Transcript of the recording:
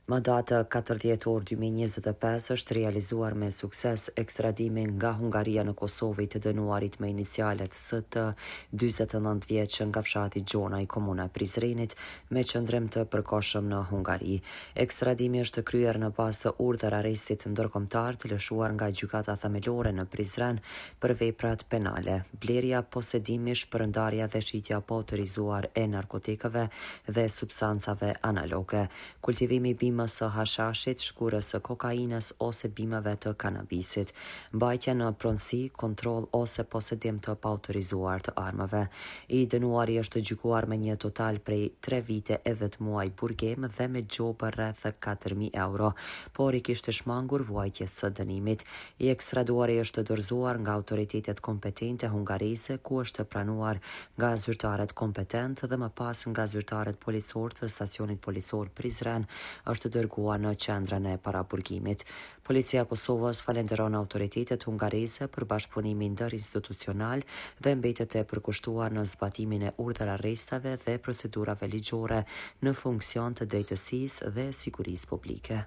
Më datë 4 dhjetor 2025 është realizuar me sukses ekstradimi nga Hungaria në Kosovë i të dënuarit me inicialet ST, 49 vjeç nga fshati Gjonaj, komuna e Prizrenit, me qëndrim të përkohshëm në Hungari. Ekstradimi është kryer në bazë të urdhër arrestit ndërkombëtar të lëshuar nga Gjykata Themelore në Prizren për veprat penale, blerja, posedimi, shpërndarja dhe shitja e paautorizuar e narkotikëve dhe substancave analoge. Kultivimi i bimës së hashashit, shkurës së kokainës ose bimëve të kanabisit. Mbajtja në pronësi, kontroll ose posedim të paautorizuar të armëve. I dënuari është gjykuar me një total prej tre vite e 10 muaj burgim dhe me gjobë rreth 4.000 euro, por i kishte shmangur vuajtjes së dënimit. I ekstraduari është dorëzuar nga autoritetet kompetente hungareze ku është pranuar nga zyrtarët kompetentë dhe më pas nga zyrtarët policorë të stacionit policor Prizren është dërguar në qendrën e paraburgimit. Policia e Kosovës falënderon autoritetet hungareze për bashkëpunimin ndërinstitucional dhe mbetet e përkushtuar në zbatimin e urdhër-arrestave dhe procedurave ligjore në funksion të drejtësisë dhe sigurisë publike.